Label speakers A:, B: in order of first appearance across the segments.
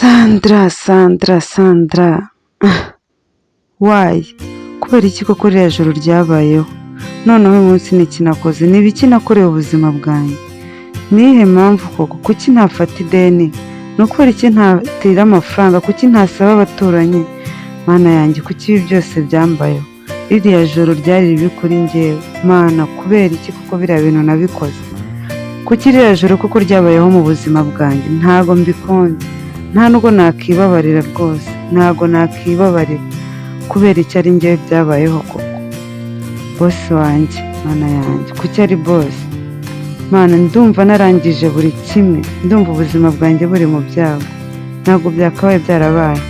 A: Sandra, Sandra, Sandra, why? Kubera iki koko ririya joro ryabayeho? Noneho uyu munsi ni iki nakoze? Ni ibiki nakorewe ubuzima bwanjye? Ni iyihe mpamvu koko? Kuki ntafata ideni? Ni ukubera iki ntatira amafaranga? Kuki ntasaba abaturanyi? Mana yanjye, kuki ibi byose byambayeho? Ririya joro ryari ribi kuri njyewe. Mana, kubera iki koko biriya bintu nabikoze? Kuki ririya joro koko ryabayeho mu buzima bwanjye? Ntago mbikunze, nta nubwo nakibabarira rwose, ntago nakibabarira. Kubera iki ari njyewe byabayeho koko? Boss wanjye, Mana yanjye, kuki ari boss? Mana, ndumva narangije buri kimwe, ndumva ubuzima bwanjye buri mu byago, ntabwo byakabaye byarabaye.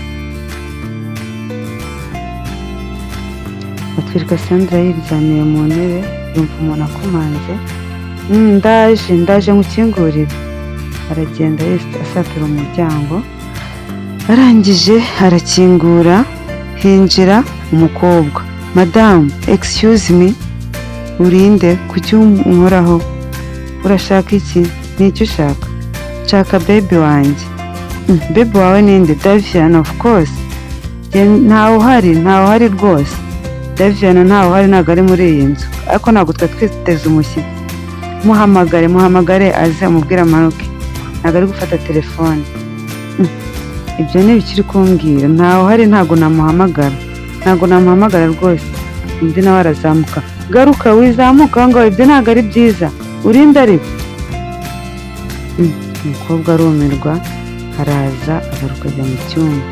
A: Batwereka Sandra yiryamiye mu ntebe, yumva umuntu akomanze, ndaje, ndaje nkukingurire. Aragenda asatira umuryango, arangije arakingura, hinjira umukobwa. Madamu, excuse me, urinde? Kuki unkoraho? Urashaka iki? Ni icyo ushaka? Nshaka baby wanjye. Baby wawe ninde? Davian, of course. Ntawe uhari, ntawe uhari rwose. Davian ntawe uhari, ntabwo ari muri iyi nzu, ariko ntabwo twari twiteze umushyitsi. Muhamagare, muhamagare aze umubwire amanuke. Ntabwo ari gufata telefone. Ibyo ni ibiki uri kumbwira? Ntawe uhari, ntabwo namuhamagara, ntabwo namuhamagara rwose. Undi nawe arazamuka. Garuka, wizamuka aho ngaho, ibyo ntabwo ari byiza. Urinde ariko? Umukobwa arumirwa, araza agaruka ajya mu cyumba,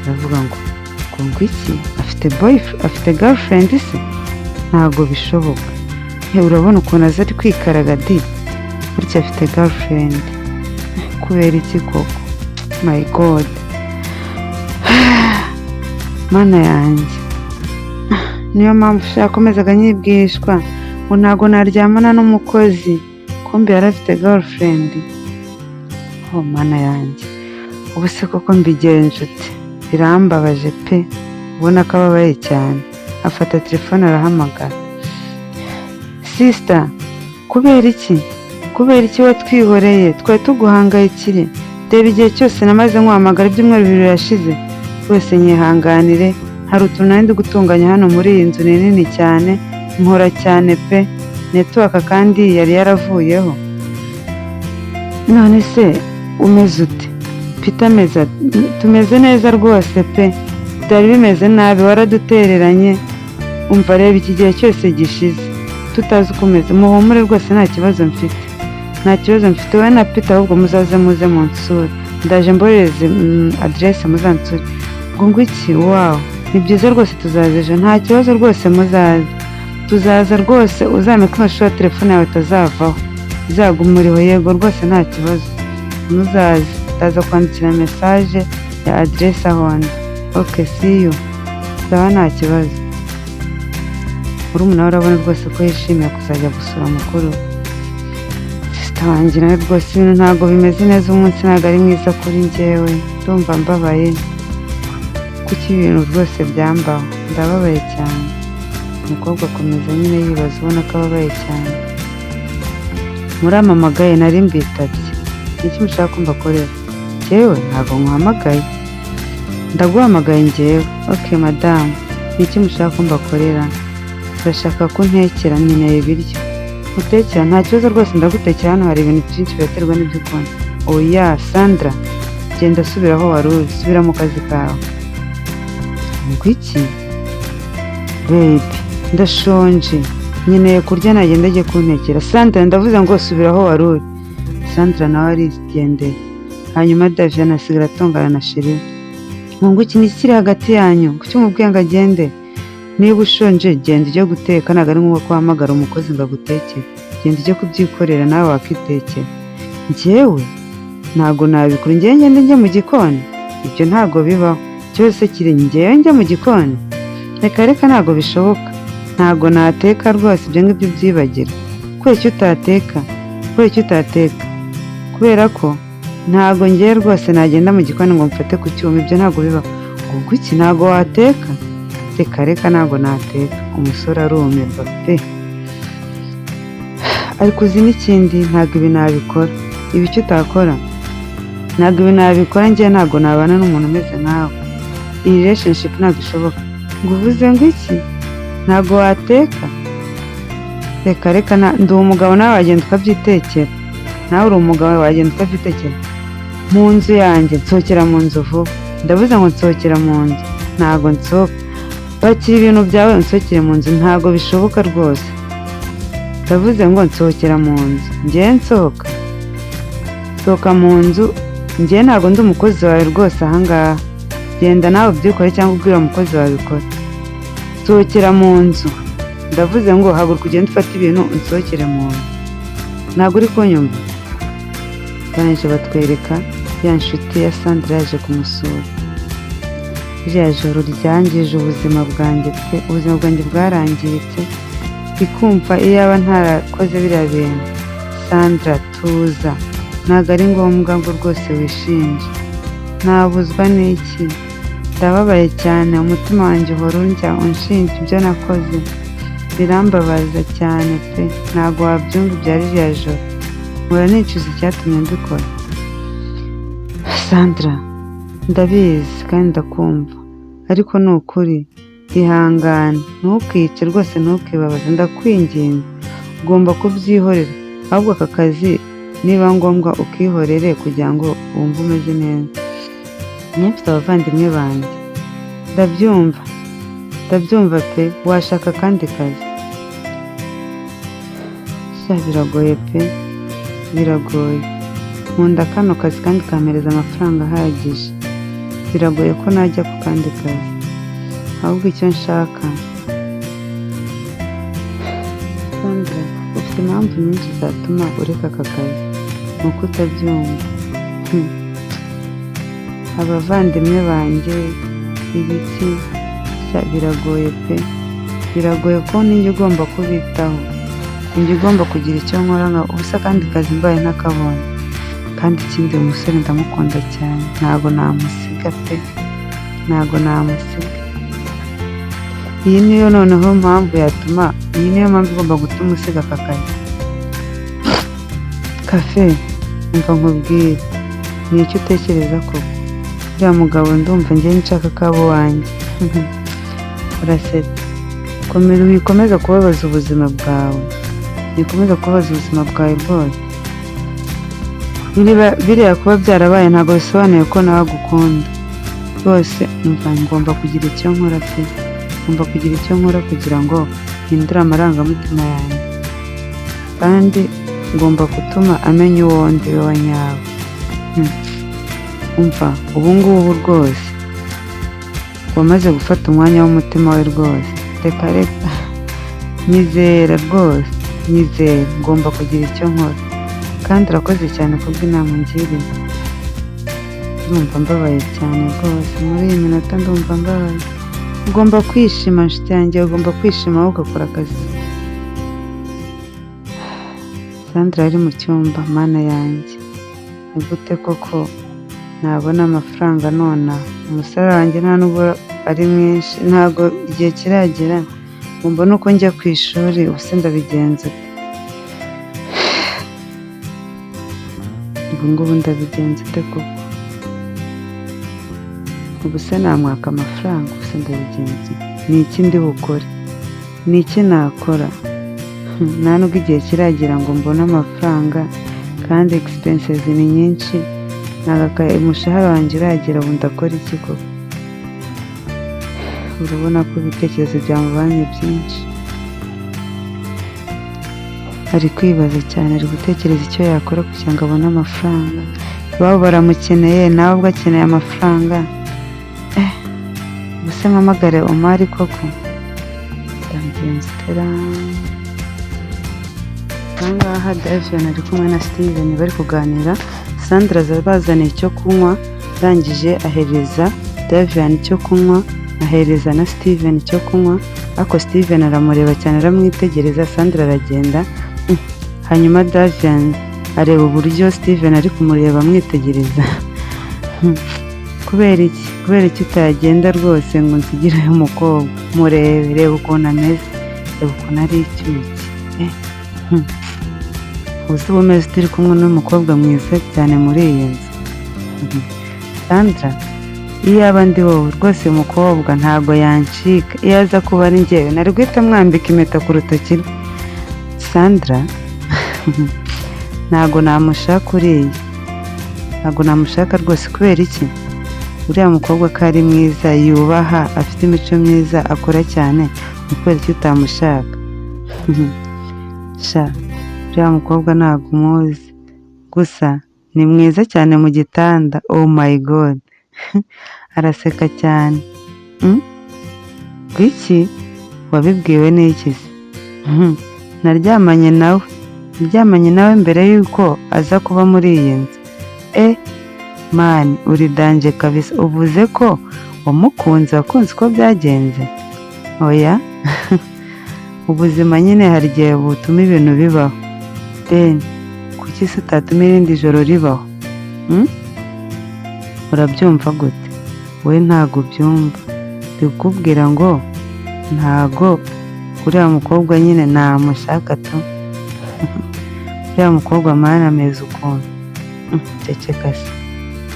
A: aravuga ngo ngo iki? Afite boyfriend, afite girlfriend se? Ntabwo bishoboka. He, urabona ukuntu aza ari kwikaraga di, burya afite girlfriend. Kubera iki koko? My God, Mana yanjye, niyo mpamvu ushaka yakomezaga anyibwishwa ngo ntabwo naryamana n'umukozi, kumbe yari afite girlfriend. Oh Mana yanjye, ubu se koko mbigenje ute? Birambabaje pe, ubona ko ababaye cyane. Afata telefone arahamagara. Sister, kubera iki? Kubera iki watwihoreye? Twari tuguhangayikire. Reba igihe cyose namaze nkuhamagara, ibyumweru 2 birashize. Rwose nyihanganire, hari utuntu nari ndi gutunganya hano muri iyi nzu, ni nini cyane, nkora cyane pe, network kandi yari yaravuyeho. None se umeze ute? Peter ameze ate? Tumeze neza rwose pe, byari bimeze nabi, waradutereranye. Umva, reba iki gihe cyose gishize tutazi uko umeze. Muhumure rwose, nta kibazo mfite, nta kibazo mfite. Wowe na Peter ahubwo muzaze, muze munsure, ndaje mbohereze aderese muzansure. Ngo iki? Wow, ni byiza rwose, tuzaza ejo, nta kibazo rwose, muzaze, tuzaza rwose. Uzame ko amashusho ya telefone yawe itazavaho, izaguma uriho. Yego rwose, nta kibazo, muzaze, ndaza kwandikira message ya aderese aho ndi. Ok, see you. Sawa, nta kibazo. Murumuna we urabona rwose ko yishimiye kuzajya gusura mukuru we. Sister wanjye nawe rwose ibintu ntabwo bimeze neza, umunsi ntabwo ari mwiza kuri njyewe, ndumva mbabaye. Kuki ibintu rwose byambaho? Ndababaye cyane. Umukobwa akomeza nyine yibaza, ubona ko ababaye cyane. Murampamagaye nari mbitabye, ni iki mushaka ko mbakorera? Njyewe ntabwo nkuhamagaye, ndaguhamagaye njyewe. Ok madamu, ni iki mushaka ko mbakorera? Urashaka ko ntekera? Nkeneye ibiryo. Utekera? Nta kibazo rwose, ndagutekera, hano hari ibintu byinshi, biraterwa n'ibyo ukunda. Oya Sandra, genda, subira aho wari uri, subira mu kazi kawe. Ngo iki? Baby, ndashonje, nkeneye kurya, nagenda ajye kuntekera. Sandra, ndavuze ngo subira aho wari uri. Sandra nawe arigendeye, hanyuma Davian asigara atongana na chéri we. Ngo iki? Ni ikiri hagati yanyu? Kuki umubwiye ngo agende? Niba ushonje genda ujye guteka, ntabwo ari ngombwa ko uhamagara umukozi ngo agutekere, genda ujye kubyikorera, nawe wakitekera. Njyewe ntabwo nabikora, njyewe ngende njye mu gikoni? Ibyo ntabwo bibaho, cyose kiri njyewe njye mu gikoni? Reka reka, ntabwo bishoboka, ntabwo nateka rwose, ibyo ngibyo byibagirwa. Kubera icyo utateka? Kubera icyo utateka? Kubera ko ntabwo ngewe rwose nagenda mu gikoni ngo mfate ku cyuma, ibyo ntabwo bibaho. Ngo iki? Ntabwo wateka? Reka reka, ntabwo nateka. Umusore arumirwa pe. Ariko uzi n'ikindi? Ntabwo ibi nabikora. Ibi icyo utakora? Ntabwo ibi nabikora njye, ntabwo nabana n'umuntu umeze nkawe. Iyi relationship ntabwo ishoboka. Ngo uvuze ngo iki? Ntabwo wateka? Reka reka, ndi umugabo, nawe wagenda ukabyitekera. Nawe uri umugabo, wagenda ukabyitekera. Mu nzu yanjye, nsohokera mu nzu vuba. Ndavuze ngo nsohokera mu nzu. Ntabwo nsohoka. Pakira ibintu byawe unsohokere mu nzu, ntabwo bishoboka rwose. Ndavuze ngo nsohokera mu nzu. Njyewe nsohoka? Sohoka mu nzu, njyewe ntabwo ndi umukozi wawe rwose ahangaha. Genda nawe ubyikore cyangwa ubwire umukozi wawe abikore. Sohokera mu nzu. Ndavuze ngo haguruka ugende ufate ibintu unsohokere mu nzu. Ntabwo uri kunyumva? Barangije batwereka ya nshuti ya Sandra yaje kumusura. Ririya joro ryangije ubuzima bwanjye pe, ubuzima bwanjye bwarangiritse, ndikumva iyaba ntarakoze biriya bintu. Sandra, tuza, ntabwo ari ngombwa ngo rwose wishinje. Nabuzwa n'iki? Ndababaye cyane, umutima wanjye uhora undya unshinja ibyo nakoze. Birambabaza cyane pe, ntabwo wabyumva ibya ririya joro. Mpora nicuza icyatumye mbikora. Sandra, ndabizi kandi ndakumva, ariko ni ukuri ihangane, ntukice rwose, ntukibabaze, ndakwinginze, ugomba kubyihorera. Ahubwo aka kazi niba ngombwa ukihorere kugira ngo wumve umeze neza. Njye mfite abavandimwe banjye, ndabyumva, ndabyumva pe, washaka akandi kazi. Sha biragoye pe, biragoye. Nkunda kano kazi kandi kampereza amafaranga ahagije. Biragoye ko najya ku kandi kazi. Ahubwo icyo nshaka, Sandra, ufite impamvu nyinshi zatuma ureka aka kazi, ni uko utabyumva. Abavandimwe banjye, ibiki, sha biragoye pe, biragoye ko ninjye ugomba kubitaho, ninjye ugomba kugira icyo nkora nka ubusa akandi kazi mbaye ntakabonye. Kandi ikindi, uyu musore ndamukunda cyane, ntabwo namusiga pe, ntabwo namusiga. Iyi niyo noneho mpamvu yatuma, iyi niyo mpamvu igomba gutuma usiga aka kazi. Kafe, umva nkubwire, ni icyo utekereza koko? Uriya mugabo ndumva njye nshaka ko aba uwanjye. Urasetse. Komeza, wikomeza kubabaza ubuzima bwawe, wikomeza kubabaza ubuzima bwawe rwose. Biriya kuba byarabaye ntabwo bisobanuye ko nawe agukunda. Rwose umva, ngomba kugira icyo nkora pe, ngomba kugira icyo nkora kugira ngo mpindure amarangamutima yanjye, kandi ngomba gutuma amenya uwo ndi we wa nyawe. Umva, ubu ngubu rwose wamaze gufata umwanya w'umutima we rwose. Reka reka, nyizera rwose, nyizera, ngomba kugira icyo nkora. Kandi urakoze cyane kubw'inama ungiriye. Ndumva mbabaye cyane rwose, muri iyi minota ndumva mbabaye. Ugomba kwishima nshuti yanjye, ugomba kwishima wowe ugakora akazi. Sandra ari mu cyumba, mana yanjye, ni gute koko nabona amafaranga nonaha? Umusore wanjye nta nubwo ari mwinshi, ntabwo igihe kiragera ngo mbone uko njya ku ishuri, ubuse ndabigenza ute? Ubu ngubu ndabigenza ute koko? Ubu se namwaka amafaranga? Ubuse ndabigenza ute? Ni iki ndi bukore? Ni iki nakora? Nta nubwo igihe kiragera ngo mbone amafaranga, kandi expenses ni nyinshi, ntabwo umushahara wanjye uragera, ubu ndakora iki koko? Urabona ko ibitekerezo byamubanye byinshi. Ari kwibaza cyane, ari gutekereza icyo yakora kugira ngo abone amafaranga. Iwabo baramukeneye, nawe ubwe akeneye amafaranga. Ubuse mpamagare Omari koko? Ndabigenza ute ra? Aha ngaha Davion ari kumwe na Steven bari kuganira, Sandra aza abazaniye icyo kunywa, arangije ahereza Davion icyo kunywa, ahereza na Steven icyo kunywa, ariko Steven aramureba cyane aramwitegereza, Sandra aragenda, hanyuma Davion areba uburyo Steven ari kumureba amwitegereza. Kubera iki? Kubera iki utagenda rwose ngo nsigire uyu mukobwa? Murebe, reba ukuntu ameze, reba ukuntu ari icyuki. Ubu se uba umeze ute uri kumwe n'umukobwa mwiza cyane muri iyi nzu? Sandra, iyaba ndi wowe rwose uyu mukobwa ntago yancika, iyo aza kuba ari njyewe nari guhita mwambika impeta ku rutoki rwe. Sandra, ntago namushaka uriya, ntago namushaka rwose. Kubera iki? Uriya mukobwa ko ari mwiza, yubaha, afite imico myiza, akora cyane, ni ukubera iki utamushaka? Sha, uriya mukobwa ntago umuzi, gusa ni mwiza cyane mu gitanda, oh my god, araseka cyane. Ngwiki? Wabibwiwe n'iki se? Naryamanye nawe, naryamanye nawe mbere y'uko aza kuba muri iyi nzu. Man, uri danger kabisa, uvuze ko wamukunze, wakunze uko byagenze? Oya, ubuzima nyine hari igihe butuma ibintu bibaho. Ben, kuki se utatuma irindi joro ribaho? Urabyumva gute? Wowe ntago ubyumva, ndi kukubwira ngo ntago uriya mukobwa nyine namushaka tu. Uriya mukobwa man ameze ukuntu. Ceceka se,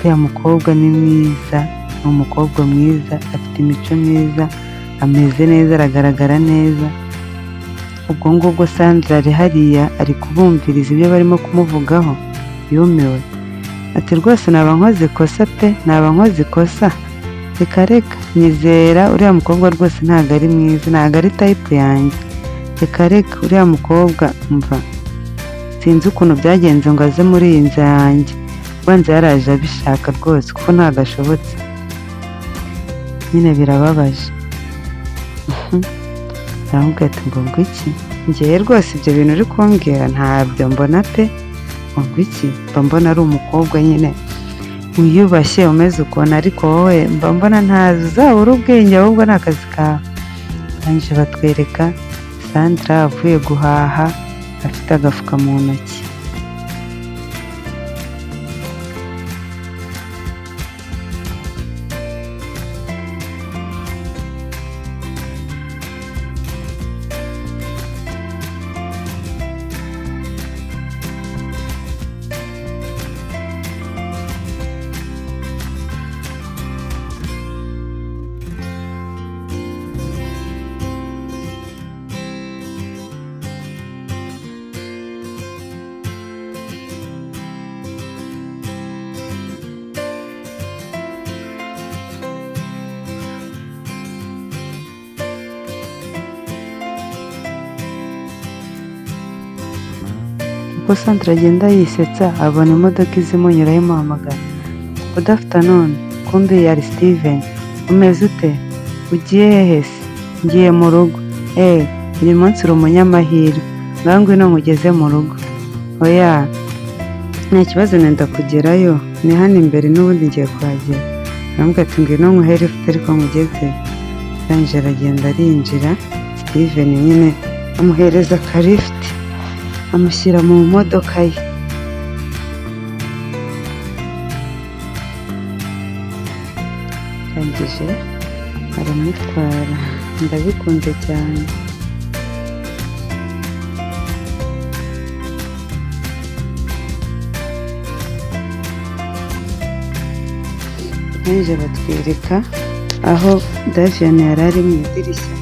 A: uriya mukobwa ni mwiza, ni umukobwa mwiza, afite imico myiza, ameze neza, aragaragara neza. Ubwo ngubwo Sandra ari hariya ari kubumviriza ibyo barimo kumuvugaho, yumiwe. Ati rwose naba nkoze ikosa pe, naba nkoze ikosa. Reka reka, nyizera uriya mukobwa rwose ntabwo ari mwiza, ntabwo ari type yanjye. Reka reka, uriya mukobwa mva sinzi ukuntu byagenze ngo aze muri iyi nzu yanjye, ubanza yaraje abishaka rwose kuko ntabwo ashobotse. Nyine birababaje. Aramubwira ati ngo ngwiki? Njyewe rwose ibyo bintu uri kumbwira ntabyo mbona pe. Ngo ngwiki? Mba mbona ari umukobwa nyine wiyubashye umeze ukuntu, ariko wowe mba mbona ntazi, uzabura ubwenge ahubwo ni akazi kawe. Barangije batwereka Sandra avuye guhaha afite agafuka mu ntoki. Uko Sandra agenda yisetsa abona imodoka iza imunyuraho imuhamagara. Good afternoon, kumbe yari Steven. Umeze ute? Ugiye hehe se? Ngiye mu rugo. Uyu munsi uri umunyamahirwe. Ngaho ngwino nkugeze mu rugo. Oya, nta kibazo nenda kugerayo, ni hano imbere n'ubundi ngiye kuhagera. Aramubwira ati ngwino nkuhe lift ariko nkugeze. Arangije aragenda arinjira, Steven nyine amuhereza akalift, amushyira mu modoka ye. Arangije aramutwara, ndabikunze cyane. Arangije batwereka aho Davian yari ari mu idirishya,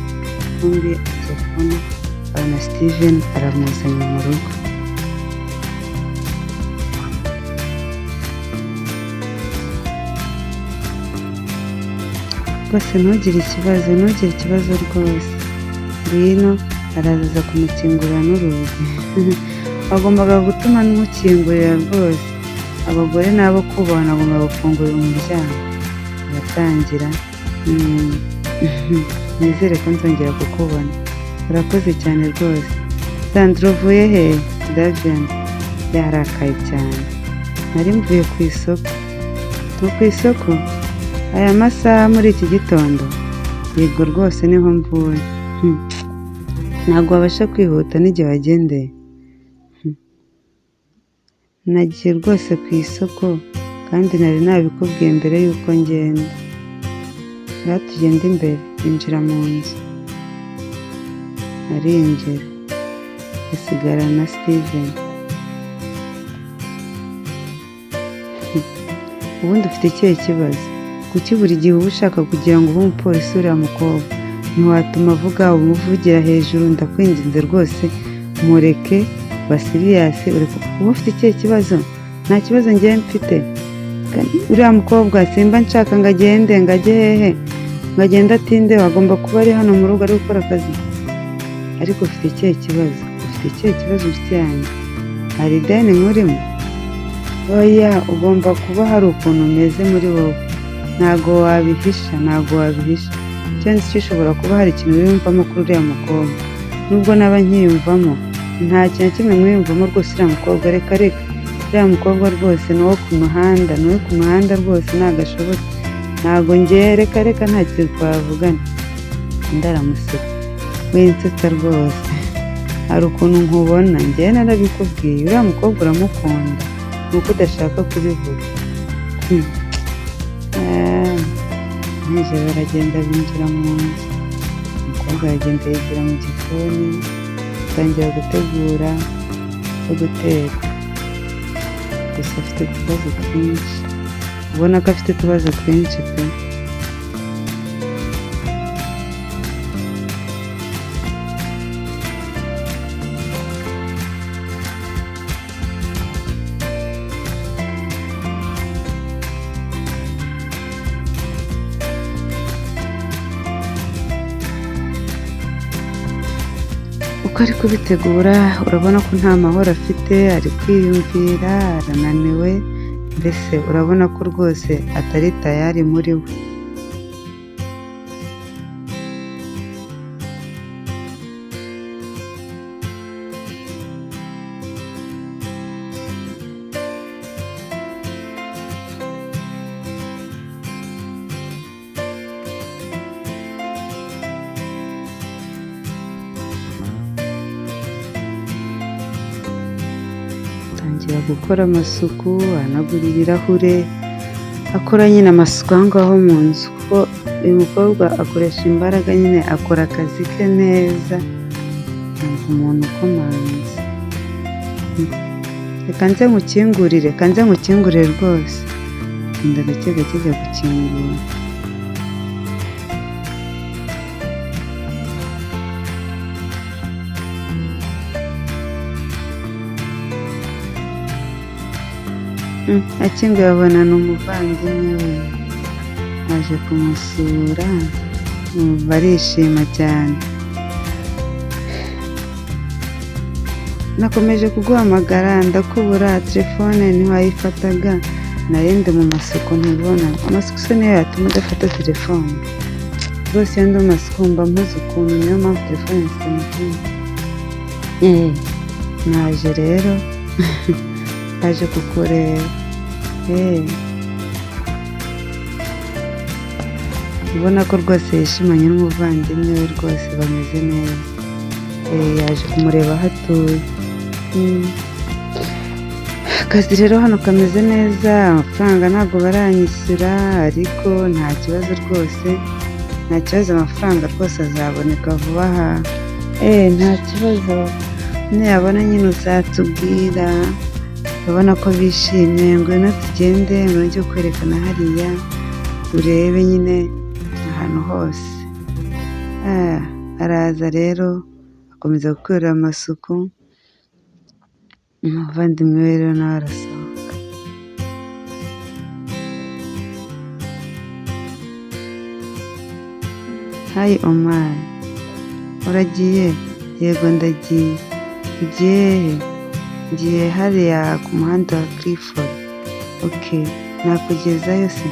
A: kumbe ajya kubona abona Steven aramuzanye mu rugo. Rwose ntugire ikibazo, ntugire ikibazo rwose. Ngwino, araza kumukingurira n'urugi. Wagombaga gutuma nmukingurira rwose. Abagore nabo kubaha, nagombaga gufungurira umuryango. Aratangira, nizere ko nzongera kukubona. Urakoze cyane rwose. Sandra uvuye he? Davian yarakaye cyane. Nari mvuye ku isoko. Ni ku isoko? Aya masaha muri iki gitondo? Yego rwose niho mvuye. Ntabwo wabasha kwihuta n'igihe wagendeye. Nagiye rwose ku isoko kandi nari nabikubwiye mbere y'uko ngenda. Ngaho tugende imbere, injira mu nzu. Arinjira, asigarana na Steven. Ubundi ufite ikihe kibazo? Kuki buri gihe uba ushaka kugira ngo ube umupolisi uriya mukobwa? Ntiwatuma avuga umuvugira hejuru, ndakwinginze rwose mureke ba serious. Uba ufite ikihe kibazo? Nta kibazo ngewe mfite. Uriya mukobwa simba nshaka ngo agende, ngo ajye hehe, ngo agende atinde, agomba kuba ari hano mu rugo ari gukora akazi. Ariko ufite ikihe kibazo? Ufite ikihe kibazo inshuti yanjye? Hari ideni nkurimo? Oya, ugomba kuba hari ukuntu umeze muri wowe, ntago wabihisha, ntago wabihisha. Icyo nzi cyo ushobora kuba hari ikintu wiyumvamo kuri uriya mukobwa, nubwo naba nkiyumvamo, nta kintu na kimwe mwiyumvamo rwose uriya mukobwa, reka reka, uriya mukobwa rwose ni uwo ku muhanda, ni uwo ku muhanda rwose ntabwo ashobotse, ntabwo ngewe reka reka nta kintu twavugana. Undi aramuseka, winsetsa rwose, hari ukuntu nkubona, ngewe narabikubwiye, uriya mukobwa uramukunda, ni uko udashaka kubivuga. Nijoro baragenda binjira mu nzu, umukobwa aragenda yigira mu gikoni, atangira gutegura no guteka, gusa afite utubazo twinshi, ubona ko afite utubazo twinshi pe! Uko ari kubitegura urabona ko nta mahoro afite, ari kwiyumvira, arananiwe, mbese urabona ko rwose atari tayari muri we. Atangira gukora amasuku, ahanagura ibirahure, akora nyine amasuku aho ngaho mu nzu, kuko uyu mukobwa akoresha imbaraga nyine, akora akazi ke neza, umuntu ukomanze. Reka nze nkukingurire, reka nze nkukingurire rwose. Genda gake gake ajya gukingura. Akinguye abona ni umuvandimwe we, aje kumusura, barishima cyane. Nakomeje kuguhamagara ndakubura, telefone ntiwayifataga, nari ndi mu masuku ntibona. Amasuku se niyo yatuma udafata telefone? Rwose iyo ndi mu masuku mba mpuze ukuntu, niyo mpamvu telefone nzifite mu cyumba. Naje rero, naje kukureba. Ubona ko rwose yishimanye n'umuvandimwe we, rwose bameze neza. Yaje kumureba aho atuye. Akazi rero hano kameze neza, amafaranga ntabwo baranyishyura, ariko nta kibazo rwose, nta kibazo, amafaranga rwose azaboneka vuba aha. Nta kibazo, nuyabona nyine uzatubwira. Urabona ko bishimye, ngwino tugende, ngwino njye kukwerekana hariya, urebe nyine ahantu hose. Araza rero akomeza gukorera amasuku, umuvandimwe we rero nawe arasohoka. Hi Omar, uragiye? Yego ndagiye. Ugiye hehe? Ngiye hariya ku muhanda wa Clifford. Ok, nakugezayo se?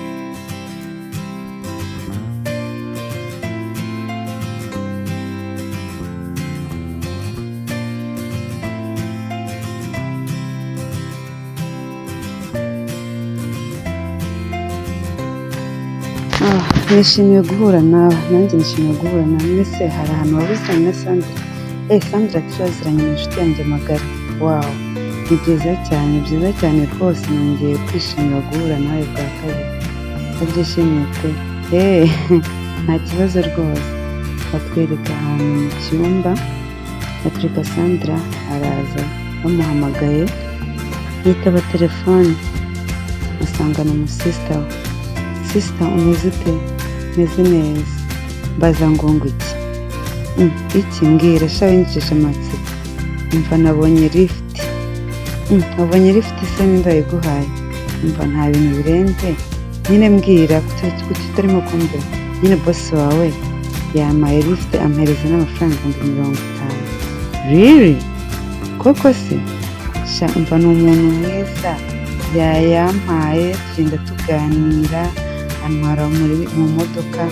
A: Nishimiye guhura nawe, nanjye nishimiye guhura nawe. Mbese hari ahantu waba uziranye na Sandra? Sandra turaziranye, ni inshuti yanjye magara. Wow, ni byiza cyane, byiza cyane rwose, nongeye kwishimira guhura nawe bwa kabiri. Ndabyishimiye pe! Nta kibazo rwose. Batwereka ahantu mu cyumba, batwereka Sandra araza bamuhamagaye, yitaba telefone. Asanga ni umusisita we. Sister, umeze ute? Meze neza. Mbaza ngo iki? Iki mbwira sha, winyicisha amatsiko. Umva, nabonye lift. Wabonye lift se ninde wayiguhaye? Umva, nta bintu birenze nyine, mbwira kuki utarimo kumbwira nyine. Boss wawe yampaye lift, ampereza n'amafaranga 50,000. Really? Koko se? Sha umva, ni umuntu mwiza, yayampaye, tugenda tuganira, antwara mu modoka,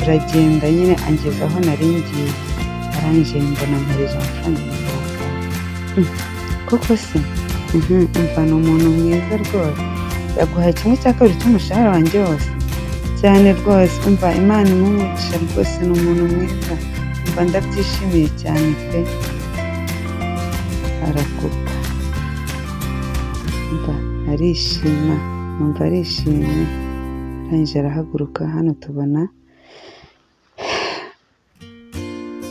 A: turagenda nyine, angeza aho nari ngiye, arangije mbona ampereza amafaranga 50,000. Koko se? Umva, ni umuntu mwiza rwose. Yaguhaye kimwe cya kabiri cy'umushahara wanjye wose? Cyane rwose. Umva, Imana imuhe rwose, ni umuntu mwiza. Umva, ndabyishimiye cyane pe. Arakupa. Umva, arishima, numva arishimye, arangije arahaguruka. Hano tubona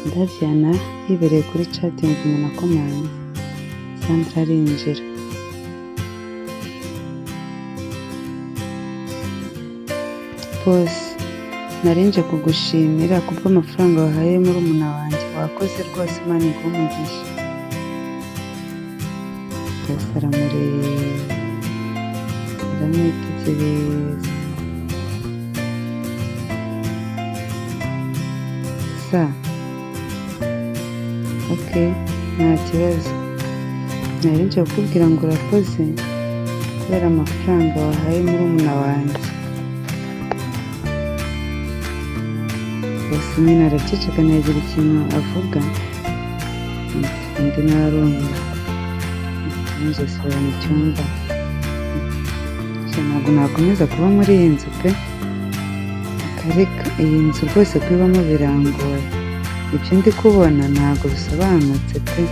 A: Ndavyana yibereye kuri chat, yumva umuntu akomanze. Sandra arinjira. Boss, narinje kugushimira kubw'amafaranga wahaye murumuna wanjye, wakoze rwose, Imana iguhe umugisha. Boss aramureba, aramwitegereza. Sa ok, nta kibazo, narinje kukubwira ngo urakoze kubera amafaranga wahaye murumuna wanjye. Boss nyine araceceka, ntiyagira ikintu avuga, undi nawe arumirwa. Arangije asubira mu cyumba. Ntabwo nakomeza kuba muri iyi nzu pe, akareka iyi nzu rwose, kuyibamo birangoye, ibyo ndi kubona ntabwo bisobanutse pe.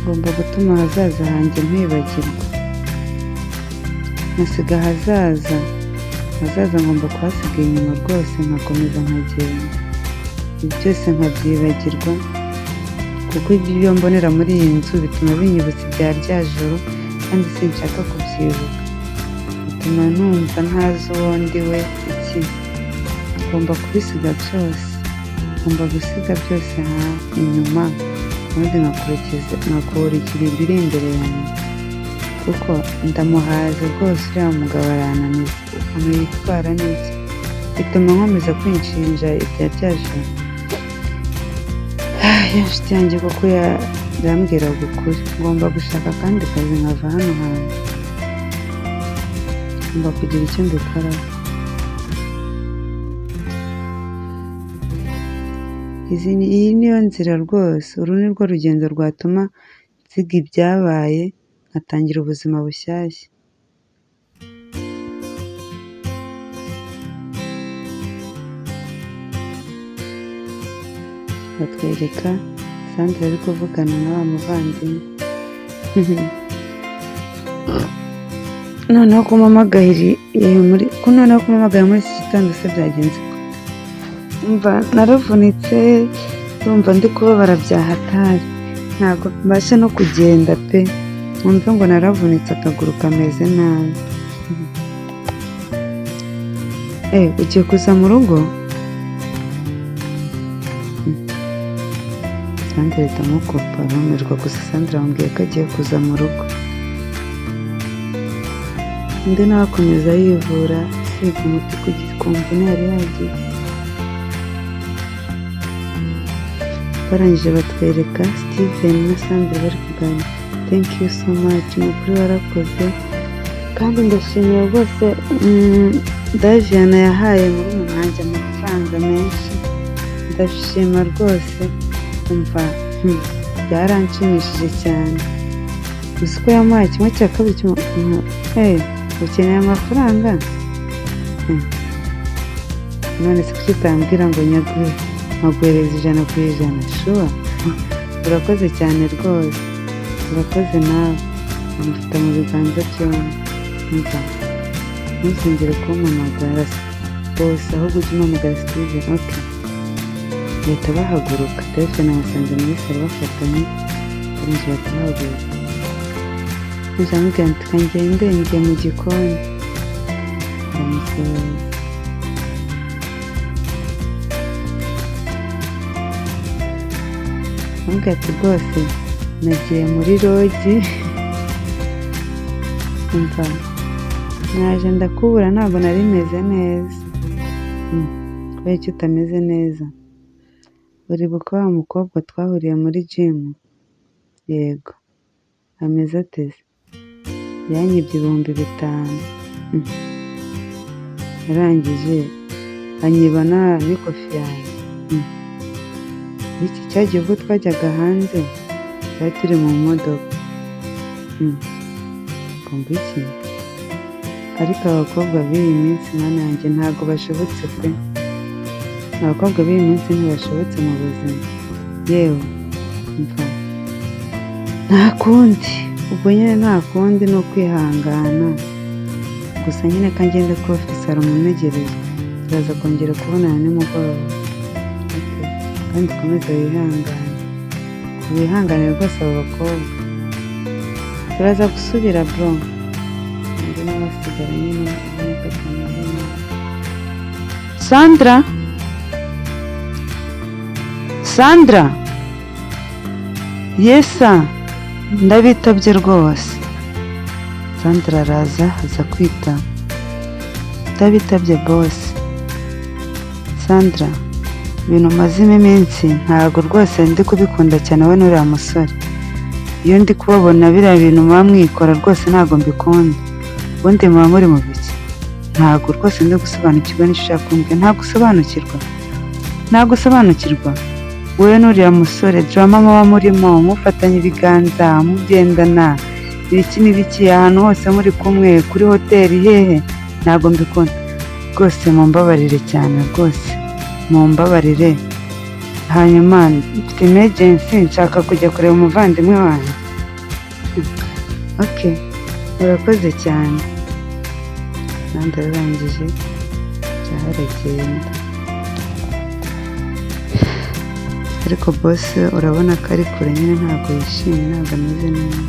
A: Ngomba gutuma ahazaza hanjye mpibagirwa, nkasiga ahazaza, ahazaza ngomba kuhasiga inyuma rwose, nkakomeza nkagenda, ibi byose nkabyibagirwa, kuko ibyo mbonera muri iyi nzu bituma binyibutsa ibya rya joro, kandi sinshaka kubyibuka, bituma numva ntazi uwo ndi we. Iki ngomba kubisiga byose, ngomba gusiga byose inyuma, ubundi nkakurikira ibiri imbere yanjye, kuko ndamuhaze rwose. Uriya mugabo arananiza, ukuntu yitwara n'iki bituma nkomeza kwinshinja ibya rya joro. Ya nshuti yanjye koko yambwiraga ukuri, ngomba gushaka akandi kazi nkava hano hantu, ngomba kugira icyo mbikoraho. Iyi niyo nzira rwose, uru ni rwo rugendo rwatuma nsiga ibyabaye nkatangira ubuzima bushyashya. Batwereka Sandra ari kuvugana na wa muvandimwe. Noneho ko umpamagaye muri iki gitondo se byagenze gute? Umva, naravunitse, ndumva ndi kubabara bya hatari, ntabwo mbasha no kugenda pe, wumve ngo naravunitse, akaguru kameze nabi. Ugiye kuza mu rugo? Sandra ahita amukupa, arumirwa gusa. Sandra amubwiye ko agiye kuza mu rugo. Undi nawe akomeza yivura, asiga umuti ku mvune yari yagize. Barangije batwereka Steven na Sandra bari kuganira. Thank you so much, ni ukuri warakoze, kandi ndashimira rwose Daviana yahaye murumuna wanjye amafaranga menshi, ndashima rwose. Umva, byaranshimishije cyane. Uzi ko yamuhaye kimwe cya kabiri? Ukeneye amafaranga? None se kuki utambwira ngo nyaguhe, nkaguhereza 100%? Sure, urakoze cyane rwose, urakoze nawe. Amufata mu biganza byombi. Umva, ntuzongere kumpamagara bose, ahubwo ujye umpamagara Steven. Ok. Bahita bahaguruka. David abasanze muri salo bafatanye, barangije bahita bahaguruka. Ndamubwira nti kangende ngiye mu gikoni, ndamusuhuza. Ndamubwira ati rwose nagiye muri rogi, umva naje ndakubura ntabwo nari meze neza. Kubera iki utameze neza? Uribuka wa mukobwa twahuriye muri jimu? Yego. Ameze ate se? Yanyibye 5000. Yarangije anyiba n'ikofi yanjye. Iki cyagiye ubwo twajyaga hanze twari turi mu modoka. Ngo iki? Ariko abakobwa b'iyi minsi mana yanjye ntabwo bashobotse pe! Abakobwa b'iyi minsi ntibashobotse mu buzima. Yewe mva nta kundi, ubwo nyine nta kundi ni ukwihangana. Gusa nyine ka ngende kuri ofisi hari umuntu untegereje, turaza kongera kubonana nimugoroba. Okay. Kandi ukomeze wihangane, wihangane rwose abo bakobwa. Turaza gusubira bro. Undi nawe asigara nyine ubona ko atameze neza. Sandra! Sandra! Yesa! Ndabitabye rwose. Sandra araza aza kwitaba. Ndabitabye boss. Sandra, ibintu umazemo iminsi ntabwo rwose ndi kubikunda cyane wowe n'uriya musore. Iyo ndi kubabona biriya bintu muba mwikora rwose ntabwo mbikunda. Ubundi muba muri mu biki? Ntabwo rwose ndi gusobanukirwa n'icyo ushaka kumbwira. Ntabwo usobanukirwa. Ntabwo usobanukirwa. Wowe n'uriya musore drama muba murimo, mufatanye ibiganza, mugendana, ibiki n'ibiki, ahantu hose muri kumwe, kuri hoteli hehe, ntabwo mbikunda. Rwose mumbabarire cyane rwose, mumbabarire. Hanyuma mfite emergency nshaka kujya kureba umuvandimwe wanjye. Okay, urakoze cyane. Sandra arangije aragenda. Ariko boss urabona ko ari kure nyine ntabwo yishimye, ntabwo ameze neza.